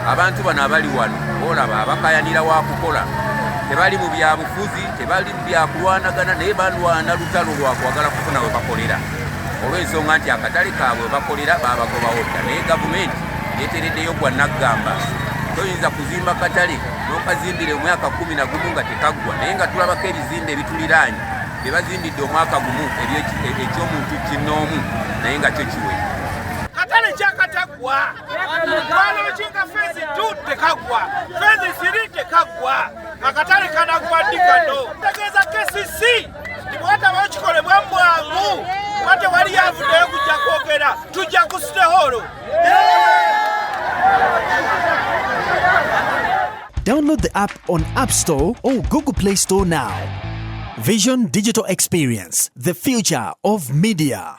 Abantu bano abali wano olaba abakayanira wakukola, tebali mu byabufuzi, tebali mu byakulwanagana, naye balwana lutalo lwakwagala kufuna we bakolera, olw'ensonga nti akatale kaabwe we bakolera babagobawo dda, naye gavumenti yetereddeyo gwa naggamba toyinza kuzimba katale n'okazimbira omwaka 11 nga tekaggwa, naye nga tulabako ebizimbe ebituliraanye bye bazimbidde omwaka gumu eky'omuntu kinnoomu, naye nga kyo kiwedde. Katale kyakataggwa, twalaunchinga phase 2 tekaggwa, phase 3 tekaggwa, akatale kanaggwa ddi kano? Tegeeza KCC nti bwatabayo kikolebwa mwangu, kuba tewali yavuddeyo kujja kwogera, tujja ku City Hall. Download the app on App Store or Google Play Store now. Vision Digital Experience, the future of media.